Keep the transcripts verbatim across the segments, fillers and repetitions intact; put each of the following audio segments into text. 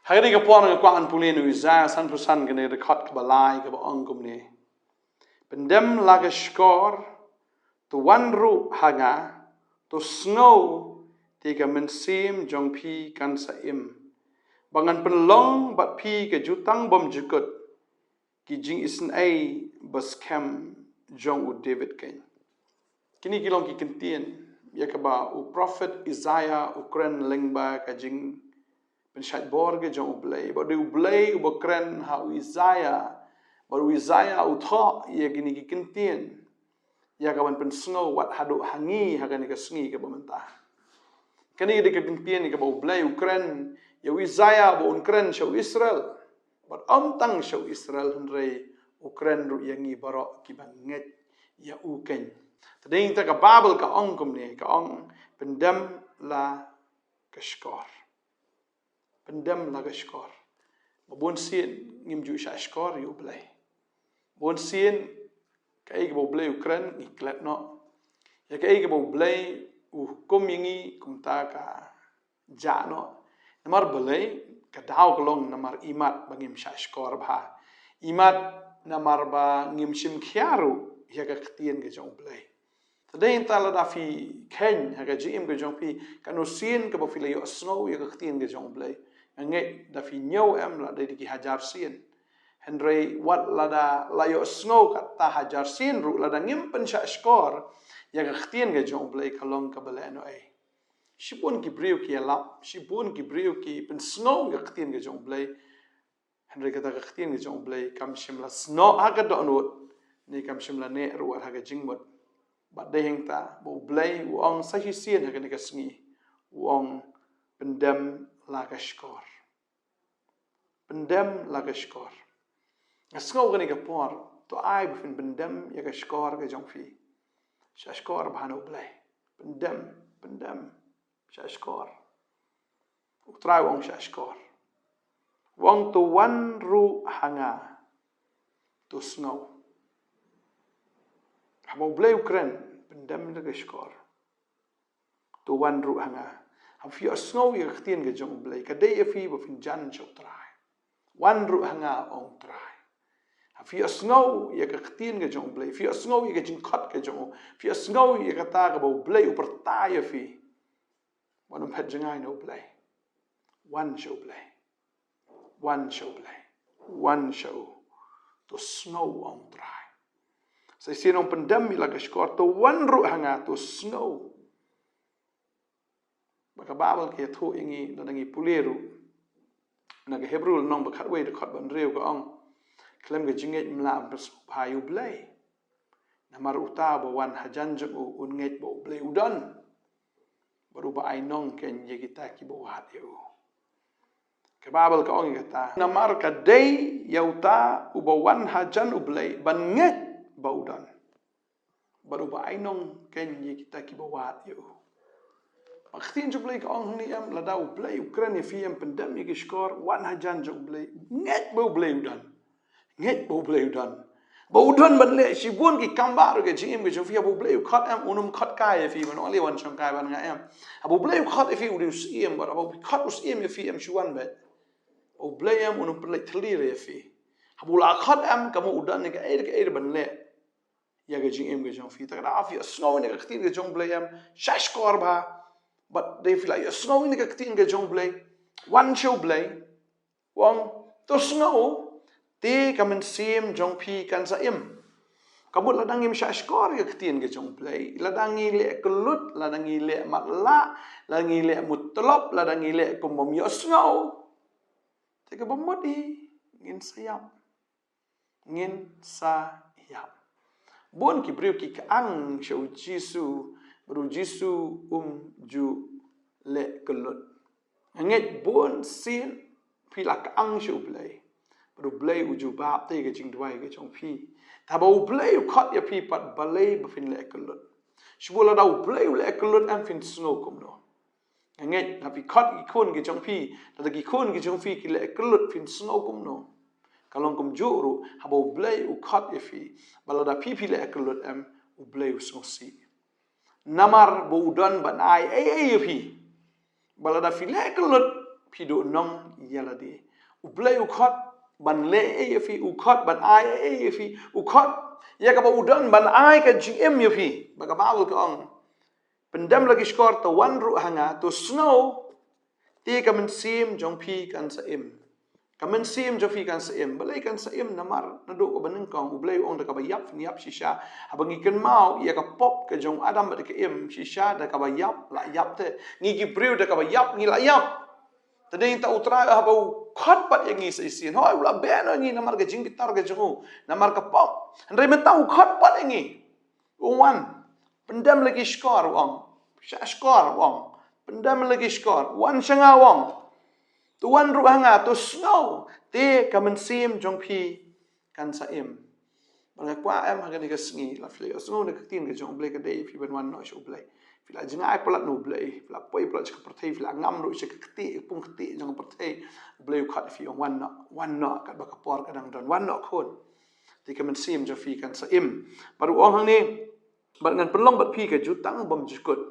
Ha kane ka por nga kwah ban pule na u Isaiah sanphew san, kane ka dkhot kaba lai, kaba ong kumne: Pyndem la ka shkor, to wan ruh ha nga, to sngew, te ka mynsiem jong phi kan sa im. Ba ngan pynlong bad phi ka jutang bymjukut, ki jingisynei ba skhem jong u David keiñ. Kine ki long ki kyntien ïa kaba u prophet Isaiah u kren lyngba ka jing pynshait bor ka jong U Blei. Bad dei U Blei uba kren ha u Isaiah, bad u Isaiah u thoh ïa kine ki kyntien ïa ka ban pynsngew wat haduh ha ngi ha kane ka sngi kaba mynta. Kane dei ka kyntien ïa kaba U Blei u kren ïa u Isaiah ba un kren sha u Israel. Bad ym tang sha u Israel hynrei u kren ruh ïa ngi baroh kiba ngeit ïa u keiñ. Te dei ta ka Baibl ka ong kumne, ka ong: Pyndem la ka shkor. Pyndem la ka shkor. Ba bun sien ngim ju shah shkor ïa U Blei. Bun sien kaei kaba U Blei u kren ngi klet noh. Ïa kaei kaba U Blei u hukum ïa ngi kumta ka jah noh. Namar balei? Ka daw ka long namar imat ba ngim shah shkor bha. Imat namar ba ngim shim khia ruh ïa ka ktien ka jong U Blei. Te dei ta lada phi kheiñ ha ka jingim ka jong phi, kano sien kaba phi la ïohsngew ïa ka ktien ka jong U Blei? Nga ngeit da phi ñiew em, lada dei ki hajar sien. Hynrei wat lada la ïohsngew kata hajar sien ruh, lada ngim pynshah shkor ïa ka ktien ka jong U Blei, ka long kaba lehnohei. Shibun ki briew ki ïalap, shibun ki briew ki pynsngew ïa ka ktien ka jong U Blei. Hynrei kata ka ktien ka jong U Blei kam shym la snoh ha ka dohnud, ne kam shym la neh ruh ha ka jingmut. Bad dei hangta ba U Blei u ong sa shisien ha kane ka sngi, u ong: Pyndem la ka shkor. Pyndem la ka shkor. Nga sngew kane ka por, to ai ba phin pyndem ïa ka shkor ka jong phi. Shah shkor bha na U Blei. Pyndem, pyndem. Shah shkor. U Trai u ong shah shkor. U ong to wan ruh ha nga, to sngew. Haba U Blei u kren, pyndem la ka shkor. To wan ruh ha nga. Haba phi ïohsngew ïa ka ktien ka jong U Blei, ka dei ïa phi ba phin jan sha U Trai. Wan ruh ha nga, ong U Trai. Haba phi ïohsngew ïa ka ktien ka jong U Blei, phi ïohsngew ïa ka jingkhot ka jong u, phi ïohsngew ïa kata kaba U Blei u pyrta ïa phi, wat nym phet jngai na U Blei. Wan sha U Blei. Wan sha U Blei. Wan sha u. To sngew, ong U Trai. Sa shisien u ong pyndem la ka shkor, to wan ruh ha nga, to sngew. Ba ka Baibl ka ïathuh ïa ngi, lada ngi pule ruh na ka Hebru lynnong ba khatwei dkhot ba hynriew ka ong: Khlem ka jingngeit ym lah ban pynsngewbha ïa U Blei. Namar uta uba wan hajan jong u un ngeit ba U Blei u don, bad uba ainong keiñ ïa kita kiba wad ïa u. Ka Baibl ka ong ïa kata: Namar ka dei ïa uta uba wan hajan U Blei ban ngeit ba u don, bad uba ainong keiñ ïa kita kiba wad ïa u. Ba ka ktien jong U Blei ka ong hangne em, lada U Blei u kren ïa phi em, pyndem ïa ka shkor, wan hajan jong U Blei, ngeit ba U Blei u don. Ngeit ba U Blei u don. Ba u don ban leh shibun ki kam baroh ka jingim ka jong phi. Haba U Blei u khot em, un ym khot kai ïa phi ban ong leh wan shong kai bad nga em. Haba U Blei u khot ïa phi, u dei u Syiem, bad haba u khot u Syiem ïa phi em, shu wan beit. Ba U Blei em, un ym pynleit thylli ïa phi. Haba u la khot em, ka mut u don ïa kaei kaei ban leh ïa ka jingim ka jong phi. Te lada phi ïohsngew ïa ka ktien ka jong U Blei em, shah shkor bha. Bad lada phi la ïohsngew ïa ka ktien ka jong U Blei, wan sha U Blei, u ong to sngew, te ka mynsiem jong phi kan sa im. Ka mut lada ngim shah shkor ïa ka ktien ka jong U Blei, lada ngi leh kyllut, lada ngi leh matlah, lada ngi leh mutlop, lada ngi leh kum bym ïohsngew, te kaba mut hi ngin sa ïap. Ngin sa ïap. Bun ki briew ki kyang sha U Jisu, bad U Jisu um ju leh kyllut. Nga ngeit bun sien phi la kyang sha U Blei, bad U Blei u jubab te ka jingduwai ka jong phi. Te haba U Blei u khot ïa phi pat, balei ba phin leh kyllut? Shu bun lada U Blei u leh kyllut em, phin sngew kumno? Nga ngeit haba phi khot ki khun ki jong phi, lada ki khun ki jong phi ki leh kyllut, phin sngew kumno? Ka long kumjuh ruh, haba U Blei u khot ïa phi, bad lada phi phi leh kyllut em, U Blei u sngewsih. Namar ba u don ban ai ei ei ïa phi. Bad lada phi leh kyllut, phi duh nong ïa lade. U Blei u khot ban leh ei ïa phi, u khot ban ai ei ïa phi, u khot ïa kaba u don ban ai ka jingim ïa phi. Ba ka Baibl ka ong, pyndem la ki shkor, to wan ruh ha nga, to sngew, te ka mynsiem jong phi kan sa im. Ka mynsiem jong phi kan sa im. Balei kan sa im? Namar naduh kaba nyngkong U Blei u ong da kaba ïap phin ïap shisha. Haba ngi kynmaw ïa ka pop ka jong Adam bad ka Im, shisha da kaba ïap la ïap te. Ngi ki briew da kaba ïap ngi la ïap. Te dei ta U Trai haba u khot pat ïa ngi sa shisien, hooid u la beh noh ïa ngi namar ka jingbitar ka jong u, namar ka pop. Hynrei mynta u khot pat ïa ngi. Wan, pyndem la ki shkor, u ong. Shah shkor, u ong. Pyndem la ki shkor. Wan sha nga, u ong. To wan ruh ha nga, to sngew, te ka mynsiem jong phi kan sa im. Ba nga kwah em ha kane ka sngi, la phi la sngew na ka ktien ka jong U Blei, ka dei phi ban wan noh sha U Blei. Phi la jngai palat na U Blei, phi la poi palat sha ka pyrthei, phi la ngam ruh sha ka ktieh, ka pung ktieh jong ka pyrthei. U Blei u khot ïa phi, u ong wan noh, wan noh, katba ka por ka dang don, wan noh khun. Te ka mynsiem jong phi kan sa im. Bad u ong hangne, bad ngan pynlong bad phi ka jutang bymjukut.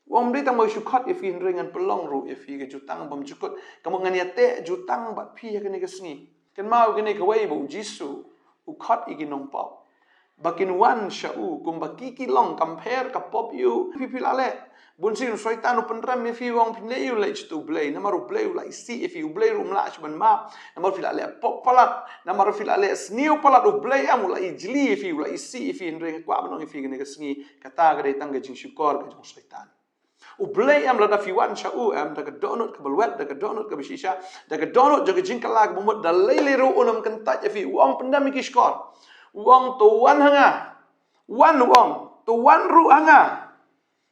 U ong ym dei tang ba u shu khot ïa phi hynrei ngan pynlong ruh ïa phi ka jutang bymjukut. Ka mut ngan ïateh jutang bad phi ha kane ka sngi. Kynmaw kane kawei ba U Jisu u khot ïa ki nongpop ba kin wan sha u, kumba ki ki long, kam pher ka pop ïa u. Phi phi la leh. Bun sien u Soitan u pynrem ïa phi, u ong phin leh ïa u leh sha U Blei, namar U Blei u la isih ïa phi, U Blei ruh um lah shuh ban map. Namar phi la leh pop palat, namar phi la leh sniew palat, U Blei em u la ijli ïa phi, u la isih ïa phi. Hynrei nga kwah ban ong ïa phi kane ka sngi, kata ka dei tang ka jingshukor ka jong Soitan. U Blei em, lada phi wan sha u em, da ka dohnud kaba lwet, da ka dohnud kaba shisha, da ka dohnud jong ka jingkylla kaba mut, da lei lei ruh un ym kyntait ïa phi. U ong pyndem ïa ki shkor. U ong to wan ha nga. Wan, u ong, to wan ruh ha nga.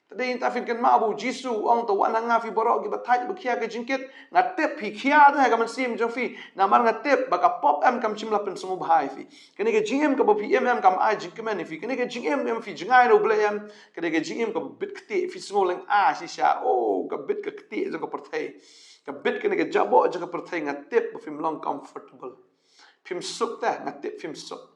Te dei ta phin kynmaw ba U Jisu u ong to wan ha nga phi baroh kiba thait ba khia ka jingkit. Nga tip phi khia te ha ka mynsiem jong phi. Namar nga tip ba ka pop em kam shym la pynsngewbha ïa phi. Kane ka jingim kaba phi im em kam ai jingkmen ïa phi. Kane ka jingim em phi jngai na U Blei em, kane ka jingim kaba bit ktieh, phi sngew lynga shisha, oh, ka bit ka ktieh jong ka pyrthei. Ka bit kane ka jaboh jong ka pyrthei, nga tip ba phim long comfortable. Phim suk te, nga tip phim suk.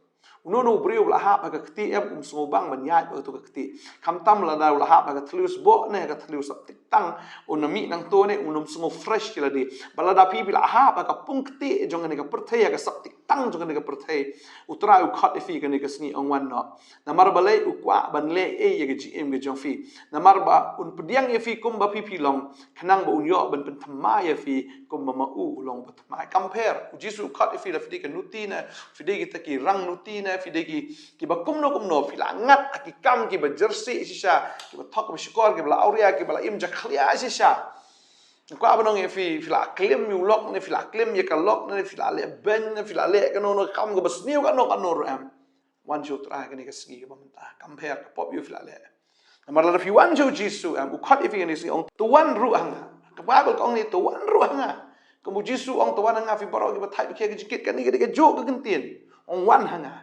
Uno uno u briew u la hap ha ka ktieh em, um sngewbang ban ïaid bad kato ka ktieh. Khamtam lada u la hap ha ka thliew sboh ne ha ka thliew sap tik tang, un ym mih nangto ne, un ym sngew fresh ki lade. Bad lada phi phi la hap ha ka pung ktieh jong kane ka pyrthei, ha ka sap tik tang jong kane ka pyrthei, U Trai u khot ïa phi kane ka sngi, ong wan noh. Namar balei? U kwah ban leh ei ïa ka jingim ka jong phi. Namar ba un pdiang ïa phi kumba phi phi long, khnang ba un ïoh ban pynthymmai ïa phi kumba ma u u long ba thymmai. Kam pher, U Jisu u khot ïa phi, lada phi dei ka nuti ne, phi dei kita ki rang nuti ne, phi dei ki, kiba kumno kumno, phi la ngat ha ki kam kiba jyrsieh shisha, kiba thok ba shukor, kiba la awria, kiba la im jakhlia shisha. Nga kwah ban ong ïa phi, phi la klim ïa u lok ne, phi la klim ïa ka lok ne, phi la leh beiñ ne, phi la leh kano kano ka kam kaba sniew kano kano ruh em. Wan sha U Trai kane ka sngi kaba mynta, kam pher ka pop ïa u phi la leh. Namar lada phi wan sha U Jisu em, u khot ïa phi kane ka sngi, ong to wan ruh ha nga. Ka Baibl ka ong ne to wan ruh ha nga. Kumba U Jisu u ong to wan ha nga phi baroh kiba thait ba khia ka jingkit, kane ka dei kajuh ka kyntien. Ong wan ha nga.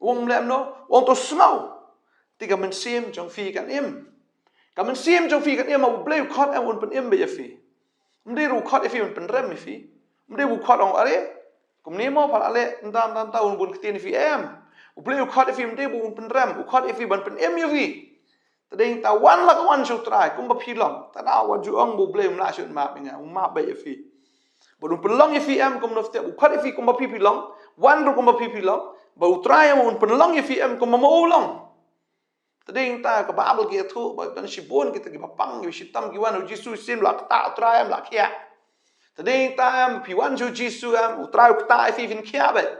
U ong lem noh, u ong to sngew, te ka mynsiem jong phi kan im. Ka mynsiem jong phi kan im, U Blei u khot em un pynim beit ïa phi. Ym dei ruh u khot ïa phi un pynrem ïa phi. Ym dei u khot ong are, kumne mo pha la leh, nta nta nta, un bun ktien ïa phi, em. U Blei u khot ïa phi ym dei ba un pynrem, u khot ïa phi ban pynim ïa phi. Te dei ta wan la ka wan sha U Trai kumba phi long. Te da wat ju ong ba U Blei um lah shuh ban map ïa nga, um map beit ïa phi. Bad un pynlong ïa phi em kumno phi tip, u khot ïa phi kumba phi phi long, wan ruh kumba phi phi long, bad U Trai em un pynlong ïa phi em kumba ma u long. Te dei ta ka Baibl ka ïathuh ba don shibun kita kiba pang, kiba shitom ki wan ha U Jisu shisien la ktah, U Trai em la khiah. Te dei ta em phi wan sha U Jisu em, U Trai u ktah ïa phi, phin khiah beit.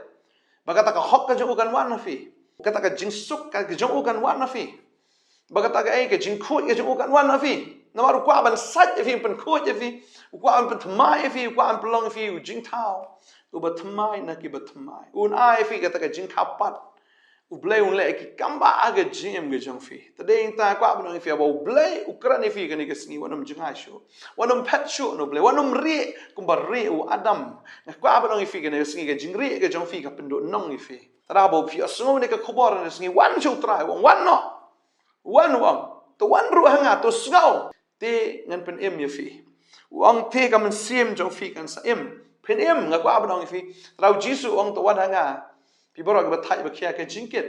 Ba kata ka hok ka jong u kan wan ha phi. Kata ka jingsuk ka jong u kan wan ha phi. Ba kata kaei ka jingkhuid ka jong u kan wan ha phi. Namar u kwah ban sait ïa phi, pynkhuid ïa phi. U kwah ban pynthymmai ïa phi, u kwah ban pynlong ïa phi u jingthaw, uba thymmai na kiba thymmai. Un ai ïa phi kata ka jingkhapat. U Blei un leh ki kam ba ha ka jingim ka jong phi. Te dei ta kwah ban ong ïa phi ba U Blei u kren ïa phi kane ka sngi, wat nym jngai shuh. Wat nym phet shuh na U Blei, wat nym rieh kumba rieh u Adam. Nga kwah ban ong ïa phi kane ka sngi, ka jingrieh ka jong phi ka pynduhnong ïa phi. Te da ba phi ïohsngew ïa kane ka khubor kane ka sngi, wan sha U Trai, wan, wan noh. Wan, wan. To wan ruh ha nga, to sngew. Te ngan pynim ïa phi. U ong te ka mynsiem jong phi kan sa im. Pynim, nga kwah ban ong ïa phi. Te da U Jisu u ong to wan ha nga, phi baroh kiba thait ba khia ka jingkit,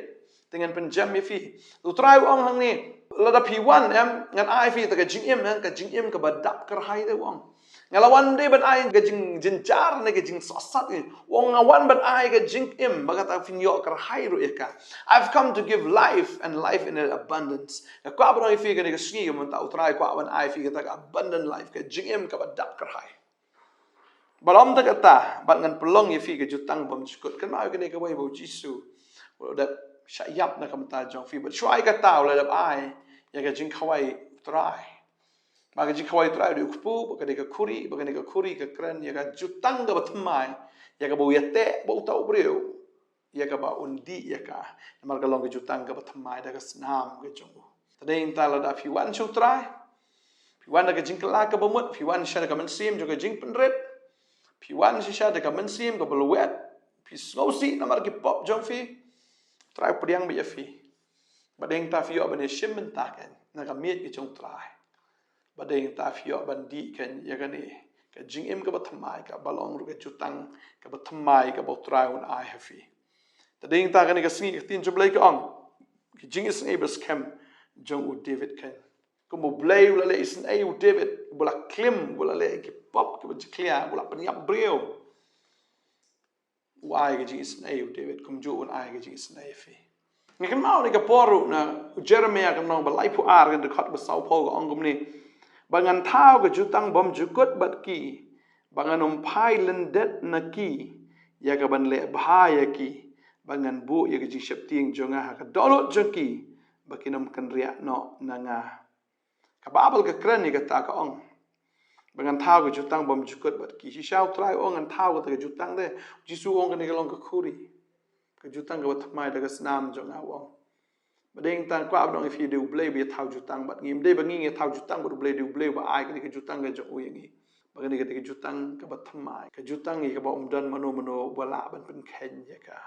te ngan pynjem ïa phi. U Trai u ong hangne, lada phi wan em, ngan ai ïa phi ta ka jingim em, ka jingim kaba dap kyrhai te, u ong. Nga la wan dei ban ai ka jingjynjar ne ka jingsohsat. Nga wan ban ai ka jingim ba kata phin ïoh kyrhai ruh ïa ka. I've come to give life and life in an abundance. Nga kwah ban ong ïa phi kane ka sngi mynta U Trai kwah ban ai phi kata ka abundant life, ka jingim kaba dap kyrhai. Bad ym tang kata, bad ngan pynlong ïa phi ka jutang bym jukut. Kynmaw ïa kane kawei ba U Jisu u la dep shah ïap na ka bynta jong phi. Bad shuwa ïa kata u la dep ai ïa ka jingkhawai U Trai. Ba ka jingkhawai U Trai u dei u kpu, ba ka dei ka khuri, ba ka dei ka khuri ka kren ïa ka jutang kaba thymmai, ïa kaba u ïateh bad uta u briew, ïa kaba un dih ïa ka. Namar ka long ka jutang kaba thymmai da ka snam ka jong u. Te dei nangta lada phi wan sha U Trai, phi wan da ka jingkylla kaba mut, phi wan shisha da ka mynsiem jong ka jingpynrit, phi wan shisha da ka mynsiem kaba lwet, phi sngewsih namar ki pop jong phi, U Trai u pdiang beit ïa phi. Bad dei nangta phi ïoh ban ïashim bynta keiñ na ka miej ka jong U Trai. Bad dei nangta phi ïoh ban dih keiñ ïa kane ka jingim kaba thymmai, kaba long ruh ka jutang kaba thymmai kaba U Trai un ai ha phi. Te dei nangta kane ka sngi ka ktien jong U Blei ka ong, ka jingisynei ba skhem jong u David keiñ. Kumba U Blei u la leh isynei ïa u David, u la klim, u la leh ki pop kiba jakhlia, u la pynïap briew. U ai ka jingisynei ïa u David, kumjuh un ai ka jingisynei ïa phi. Nga kynmaw ïa ka por ruh na u Jeremiah ka lynnong ba laiphew ar, ka dkhot ba sawphew, ka ong kumne: Ba ngan thaw ka jutang bym jukut bad ki, ba ngan ym phai lyndet na ki ïa kaban leh bha ïa ki, ba ngan buh ïa ka jingsheptieng jong nga ha ka dohnud jong ki, ba kin ym kynriah noh na nga. Ka Baibl ka kren ïa kata, ka ong, ba ngan thaw ka jutang bym jukut bad ki. Shisha U Trai u ong ngan thaw kata ka jutang de. U Jisu u ong kane ka long ka khuri, ka jutang kaba thymmai da ka snam jong nga, u ong. Bad dei nangta kwah ban ong ïa phi, dei U Blei ba ïa thaw jutang bad ngi. Ym dei ba ngi ngi ïa thaw jutang bad U Blei, dei U Blei ba ai kane ka jutang ka jong u ïa ngi. Ba kane ka dei ka jutang kaba thymmai, ka jutang ïa kaba ym don mano mano ba lah ban pynkheiñ ïa ka.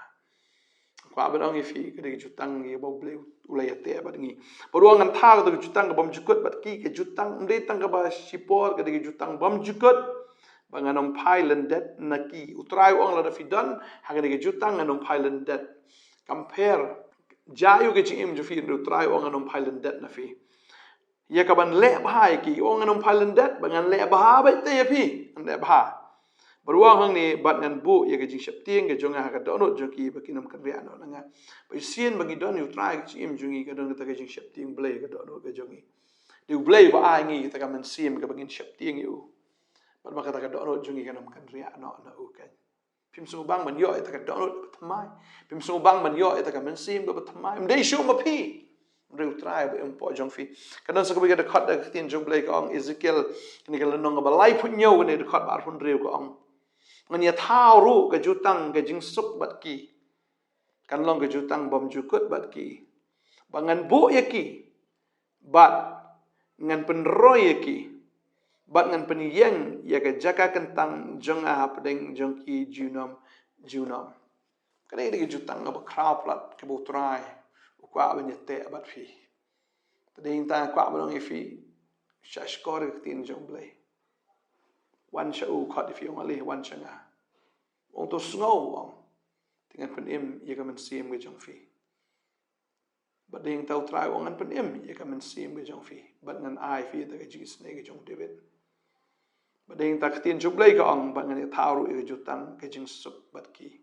Kwah ban ong ïa phi, ka dei ka jutang ïa ba U Blei u la ïateh bad ngi. Bad u ong ngan thaw kata ka jutang ka bym jukut bad ki, ka jutang, ym dei tang kaba shipor, ka dei ka jutang bym jukut, ba ngan ym phai lyndet na ki. U Trai u ong lada phi don ha kane ka jutang ngan ym phai lyndet. Compare, jia ïa ka jingim jong phi, hynrei U Trai u ong ngan ym phai lyndet na phi. Ïa kaban leh bha ïa ki, u ong ngan ym phai lyndet, ba ngan leh bha beit te ïa phi, ngan leh bha. Bad u ong hangne, bad ngan buh ïa ka jingsheptieng ka jong nga ha ka dohnud jong ki, ba kin ym kynriah noh na nga. Ba shisien ba ngi don ïa U Trai ha ka jingim jong ngi, ka don kata ka jingsheptieng Blei ha ka dohnud ka jong ngi. Dei U Blei ba ai ngi kata ka mynsiem kaba ngin sheptieng ïa u. Bad ba kata ka dohnud jong ngi kan ym kynriah noh na u keiñ. Phim sngewbang ban ïoh ïa kata ka dohnud kaba thymmai. Phim sngewbang ban ïoh ïa kata ka mynsiem kaba thymmai. Ym dei shuh ma phi, hynrei U Trai ba im hapoh jong phi. Ka don sa kawei ka dkhot da ka ktien jong U Blei, ka ong Ezekiel, kane ka lynnong kaba laiphew hynñiew, kane ka dkhot ba arphew hynriew, ka ong: Ngan ïa thaw ruh ka jutang ka jingsuk bad ki. Kan long ka jutang bym jukut bad ki. Ba ngan buh ïa ki, bad ngan pynroi ïa ki, bad ngan pynïeng ïa ka jaka kyntang jong nga hapdeng jong ki junom junom. Kane ka dei ka jutang kaba khraw palat kaba U Trai u kwah ban ïateh bad phi. Te dei nangta kwah ban ong ïa phi, shah shkor ïa ka ktien jong U Blei. Wan sha u, khot ïa phi, ong ale, wan sha nga. Ong to sngew, ong, te ngan pynim ïa ka mynsiem ka jong phi. Bad dei nangta U Trai u ong ngan pynim ïa ka mynsiem ka jong phi, bad ngan ai phi ïa ka jingisynei ka jong u David. Bad dei nangta ka ktien jong U Blei ka ong, bad ngan ïa thaw ruh ïa ka jutang ka jingsuk bad ki.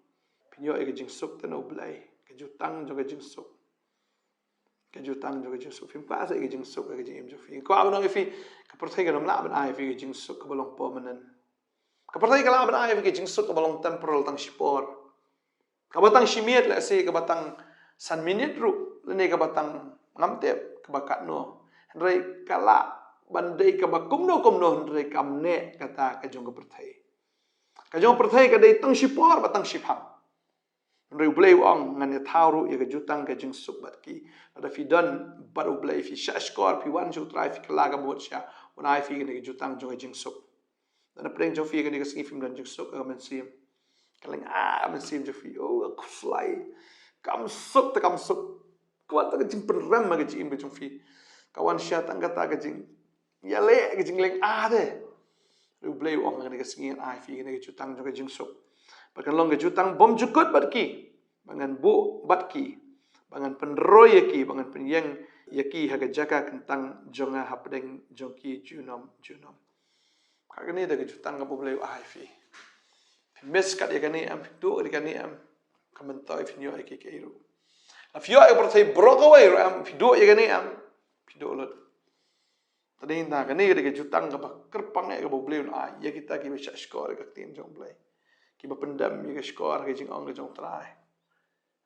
Phin ïoh ïa ka jingsuk te na U Blei, ka jutang jong ka jingsuk. Ka jutang jong ka jingsuk. Phim kwah sa ïa ka jingsuk ha ka jingim jong phi. Kwah ban ong ïa phi, ka pyrthei kan ym lah ban ai ïa phi ka jingsuk kaba long permanent. Ka pyrthei ka lah ban ai ïa phi ka jingsuk kaba long temporal, tang shipor. Kaba tang shi miet, lehse kaba tang san minit ruh, lane kaba tang, ngam tip kaba katno. Hynrei ka lah ban dei kaba kumno kumno, hynrei kam neh kata ka jong ka pyrthei. Ka jong ka pyrthei ka dei tang shipor bad tang shiphang. Hynrei U Blei u ong ngan ïa thaw ruh ïa ka jutang ka jingsuk bad ki. Lada phi don bad U Blei, phi shah shkor, phi wan sha U Trai, phi kylla ka mut sha, un ai phi kane ka jutang jong ka jingsuk. Lada pdeng jong phi kane ka sngi phim don jingsuk ha ka mynsiem, ka lynga ka mynsiem jong phi, oh, ka khuslai, kam suk te kam suk. Ka wan tang ka jingpynrem ha ka jingim ka jong phi. Ka wan sha tang kata ka jing ïaleh, ka jinglynga te. U Blei u ong kane ka sngi ngan ai phi kane ka jutang jong ka jingsuk. Ba kan long ka jutang bym jukut bad ki, ba ngan buh bad ki, ba ngan pynroi ïa ki, ba ngan pynïeng ïa ki ha ka jaka kyntang jong nga hapdeng jong ki junom junom. Kane da ka jutang kaba U Blei u ai phi. Phi miss kat ïa kane em, phi duh ïa kane em. Ka myntoi phin ïoh ïa kiei kiei ruh. La phi ïoh ïa ka pyrthei baroh kawei ruh em, phi duh ïa kane em. Phi duh lut. Te dei na kane ka dei ka jutang kaba kyrpang eh kaba U Blei un ai ïa kita kiba shah shkor ïa ka ktien jong U Blei. Kiba pyndem ïa ka shkor ka jingong ka jong U Trai.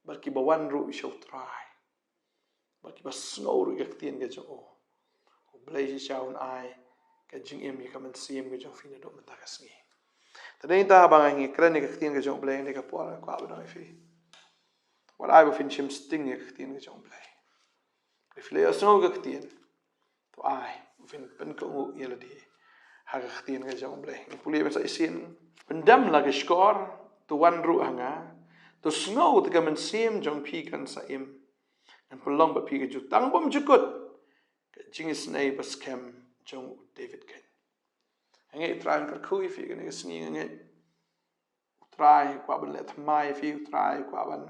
Bad kiba wan ruh sha U Trai. Bad kiba sngew ruh ïa ka ktien ka jong u. U Blei shisha un ai ka jingim ïa ka mynsiem ka jong phi naduh mynta ka sngi. Te dei na kata ba ngi kren ïa ka ktien ka jong U Blei, ïa ka por nga kwah ban ong ïa phi. Wat ai ba phin shim sting ïa ka ktien ka jong U Blei. Phi la ïohsngew ka ktien. To ai ba phin pynkohnguh ïa lade ha ka ktien ka jong U Blei. Ngi pule ban sa shisien. Pyndem la ka shkor, to wan ruh ha nga. To sngew te ka mynsiem jong phi kan sa im. Ngan pynlong bad phi ka jutang bymjukut, ka jingisynei ba skhem jong u David keiñ. Nga ngeit U Trai un kyrkhu ïa phi kane ka sngi, nga ngeit U Trai u kwah ban leh thymmai ïa phi, U Trai u kwah ban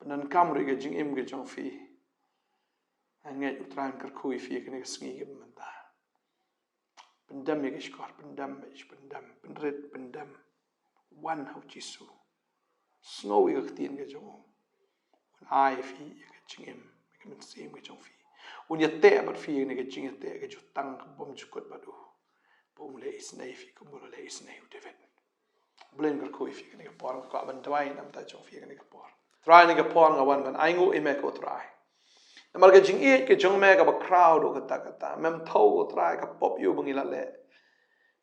pyndonkam ruh ïa ka jingim ka jong phi. Nga ngeit U Trai un kyrkhu ïa phi kane ka sngi kaba mynta. Pyndem ïa ka shkor, pyndem, pyndem, pynrit, pyndem. Wan ha u Jisu. Sngew ïa ka ktien ka jong u. Un ai ïa phi ïa ka jingim, ïa ka mynsiem ka jong phi. Un ïateh bad phi ïa kane ka jingïateh, ka jutang ka bymjukut bad u. Ba un leh isynei ïa phi kumba u la leh isynei ïa u David. U Blei un kyrkhu ïa phi kane ka por, nga kwah ban duwai na ka bynta jong phi kane ka por. Trai, kane ka por nga wan ban ainguh ïa me ko Trai. Namar ka jingïeit ka jong me kaba khraw haduh katta katta. Mem thew ko Trai ka pop ïa u ba ngi la leh.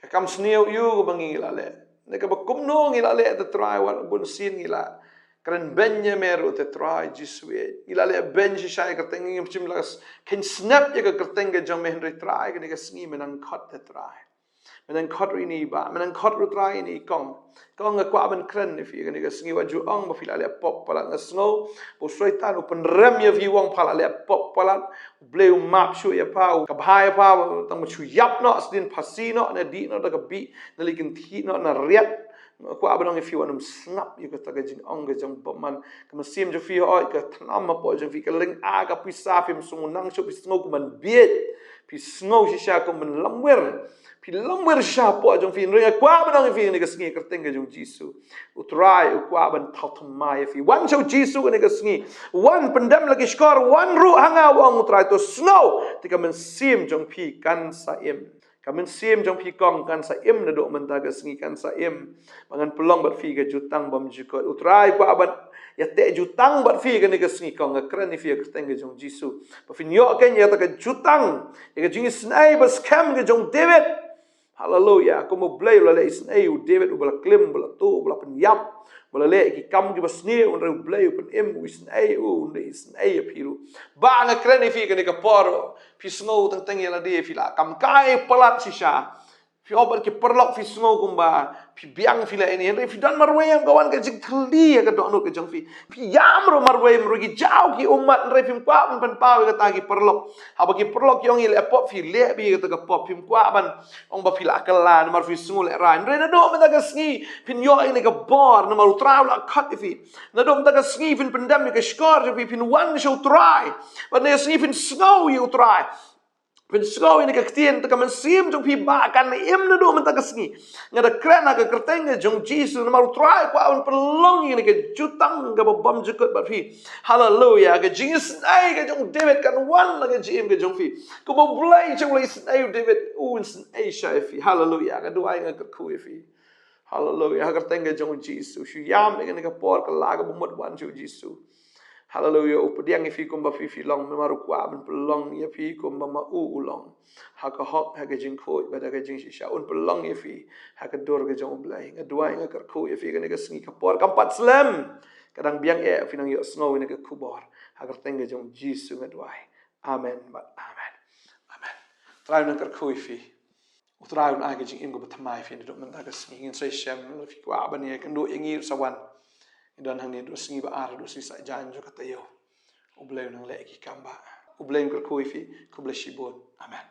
Ka kam sniew ïa u ba ngi la leh. Ne kaba kumno ngi la leh te Trai, wat bunsien ngi la kren beiñ ïa me ruh te Trai Jisu eh. Ngi la leh beiñ shisha ïa ka kyrteng, ngim shym la kheiñ snep ïa ka kyrteng ka jong me, hynrei Trai kane ka sngi me nang khot te Trai. Me nang khot ruh ïa ine i bah, me nang khot ruh Trai ïa ine i kong. Kong, nga kwah ban kren ïa phi kane ka sngi, wat ju ong ba phi la leh pop palat. Nga sngew ba u Soitan u pynrem ïa phi, u ong pha la leh pop palat. U Blei u map shuh ïa pha, u ka bha ïa pha, tang ba shu ïap noh, sdien phasi noh, ne dih noh da ka bih, ne leit kynthih noh na riat. Nga kwah ban ong ïa phi, wat nym sngap ïa kata ka jingong ka jong u bymman. Ka mynsiem jong phi hooid ka thnam hapoh jong phi, ka lynga ka pisa phim sngew nang shuh, phi sngew kum ban bieit. Phi sngew shisha kum ban lamwir. Phi lamwir shisha hapoh jong phi. Hynrei nga kwah ban ong ïa phi kane ka sngi ha ka kyrteng ka jong u Jisu. U Trai u kwah ban thaw thymmai ïa phi. Wan sha u Jisu kane ka sngi. Wan pyndem la ki shkor, wan ruh ha nga, u ong u Trai, to sngew te ka mynsiem jong phi kan sa im. Ka mynsiem jong phi kong kan sa im naduh mynta ka sngi, kan sa im. Ba ngan pynlong bad phi ka jutang bymjukut. U Trai u kwah ban ïateh jutang bad phi kane ka sngi kong, nga kren ïa phi ha ka kyrteng ka jong u Jisu. Ba phin ïoh keiñ ïa kata ka jutang, ïa ka jingisynei ba skhem ka jong u David. Haleluya. Kumba u Blei u la leh isynei ïa u David uba la klim, uba la tuh, uba la pynïap, uba la leh ki kam kiba sniew, hynrei u Blei u pynim, u isynei, u isynei ïa phi ruh. Bah, nga kren ïa phi kane ka por, phi sngew teng teng ïa lade phi la kam kai palat shisha. Phi ong bad ki paralok phi sngew kumba phi biang, phi leh ine, hynrei phi don marwei em, ka wan ka jingthylli ha ka dohnud ka jong phi. Phi ïam ruh marwei, marwei ki jaw ki ummat, hynrei phim kwah ban pynpaw ïa kata ki paralok. Haba ki paralok ki ong ïaleh pop, phi leh beit ïa kata ka pop, phim kwah ban ong ba phi la kylla namar phi sngew lehraiñ. Hynrei naduh mynta ka sngi phin ïoh ïa kane ka bor namar u Trai u la khot ïa phi. Naduh mynta ka sngi phin pyndem ïa ka shkor jong phi, phin wan sha u Trai. Bad kane ka sngi phin sngew ïa u Trai. Phin sngew ïa kane ka ktien, te ka mynsiem jong phi bah kan im naduh mynta ka sngi. Nga da kren ha ka kyrteng ka jong u Jisu, namar u Trai u kwah ban pynlong ïa kane ka jutang kaba bymjukut bad phi. Haleluya. Ka jingisynei ka jong u David kan wan ha ka jingim ka jong phi. Kumba u Blei u la isynei ïa u David, un isynei shisha ïa phi. Haleluya. Nga duwai, nga kyrkhu ïa phi. Haleluya. Ha ka kyrteng ka jong u Jisu. Shu ïam ïa kane ka por, ka la kaba mut, wan sha u Jisu. Haleluya. U pdiang ïa phi kumba phi, phi long, namar u kwah ban pynlong ïa phi kumba ma u u long. Ha ka hok, ha ka jingkhuid bad ha ka jingshisha. Un pynlong ïa phi ha ka dur ka jong u Blei. Nga duwai, nga kyrkhu ïa phi kane ka sngi, ka por kam pat slem. Ka dang biang eh, phin nang ïohsngew ïa kane ka khubor. Ha ka kyrteng ka jong u Jisu nga duwai. Amen bad amen. Amen. Trai un nang kyrkhu ïa phi. U Trai un ai ka jingim kaba thymmai ïa phi naduh mynta ka sngi. Ngin sa ïashem, lada phi kwah ban ïakynduh ïa ngi, sa wan. Ngi don hangne naduh sngi ba ar, naduh sngi Saitjaiñ jong ka taïew. U Blei un nang leh ïa ki kam bah. U Blei un kyrkhu ïa phi. Khublei shibun. Amen.